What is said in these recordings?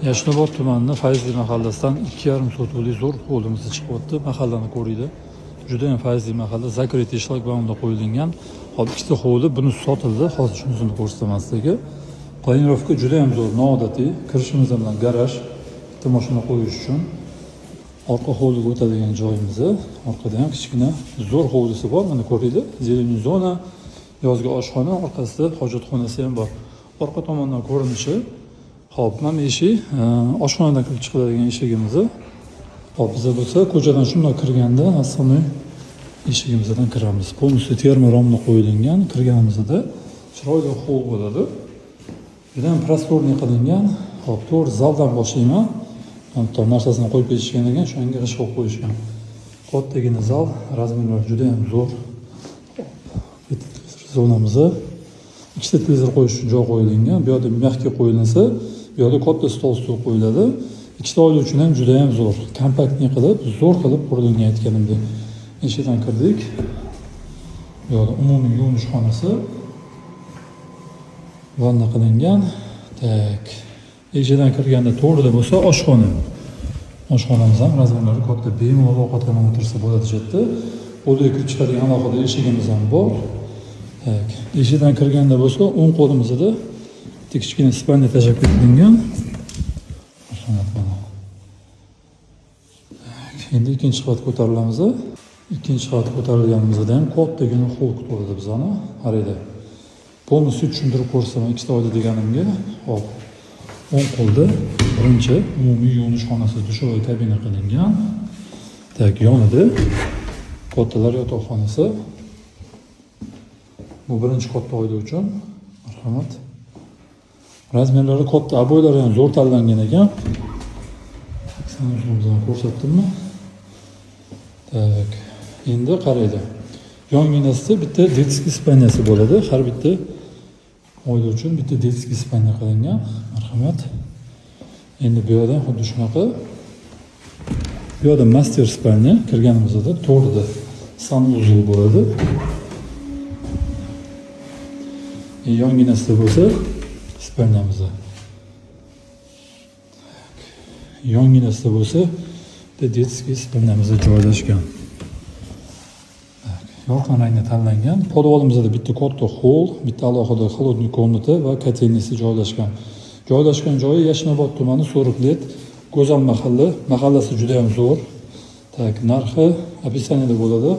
Yashnobod tumanini Fayzli mahallasidan 2,5 sotixli zo'r hovlimiz chiqyapti. Mahallani ko'ringlar. Juda ham fayzli mahalla, закрытый shlagbaumda qo'yilgan. Hop, ikkita hovli, buni sotildi. Hozir shunisini ko'rsataman sizlarga. Планировка juda ham zo'r, noodatiy. Kirishimiz bilan garaj, bitta mashina qo'yish uchun. Orqa hovliga o'tadigan joyimiz, orqada ham kichkina zo'r hovlisi bor. Mana ko'ringlar, зеленый zona, yozgi oshxona, orqasida hojatxonasi ham bor. Orqa tomondan ko'rinishi. Hop, mana eshik, oshxonadan kirib chiqiladigan eshigimiz. Hop, biza bo'lsa ko'chadan shundoq kirganda основной eshigimizdan kiramiz. Полностью терморам da qo'yilgan. Kirganimizda chiroyli холл bo'ladi. Juda ham просторный qilingan. Hop, to'g'ri zaldan boshlayman. Bitta narsasini qo'yib ketishgan ekan, o'shanga g'isht qo'yib qo'yishgan. Kattagina zal, размер lari juda ham zo'r. Bitta televizor zonamiz. Ikkita televizor qo'yish uchun joy qo'yilgan. Bu yoqda мягкий qo'yilsa, bu yoqda katta stol stul qo'yiladi. Ikkita oila uchun ham juda ham zo'r. Компактный qilib, zo'r qilib qurilgan, aytganimdek. Eshikdan kirdik. Bu yoqda umumiy yuvinish xonasi. Vanna qilingan. Так. Eshikdan kirganda to'g'rida bo'lsa oshxona. Oshxonamiz ham размер lari katta, bemalol ovqatlanib o'tirsa bo'ladi shu yerda. Hovliga kirib chiqadigan alohida eshigimiz ham bor. Так. Eshikdan kirganda bo'lsa o'ng qo'limizda bitta kichkina спальня tashlab ketilgan. Marhamat, mana. Так, endi ikkinchi qavatga ko'tarilamiz. Ikkinchi qavatga ko'tarilganimizda ham kattagina холл kutib oladi bizani. Qaranglar. Полностью tushuntirib ko'rsataman ikkita oila deganimga. Hop. O'ng qo'lda birinchi umumiy yuvinish xonasi, душевой kabina qilingan. Так, yonida kattalar yotoqxonasi. Bu birinchi katta oila uchun. Marhamat. Размер lari katta, обой lari ham zo'r tanlangan ekan. Санузел imizni ko'rsatdimmi? Так, endi qaraydi. Yonginasida bitta детский спальня si bo'ladi. Har bitta oila uchun bitta детский спальня qilingan. Marhamat. Endi bu yoqda xuddi shunaqa. Bu yoqda мастер спальня, kirganimizda to'g'rida санузел bo'ladi. Yonginasida bo'lsa спальня miz. Yonginasida bo'lsa bitta детский спальня miz joylashgan. Yorqin rangda tanlangan. Подвал imizda bitta katta холл, bitta alohida холодный комната va котельный si joylashgan. Joylashgan joyi Yashnobod tumani, 40 лет, go'zal mahalla. Mahallasi juda ham zo'r. Так, narxi описание da bo'ladi.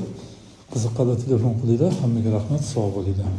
Qiziqqanlar telefon qilinglar. Hammaga rahmat, sog' bo'linglar.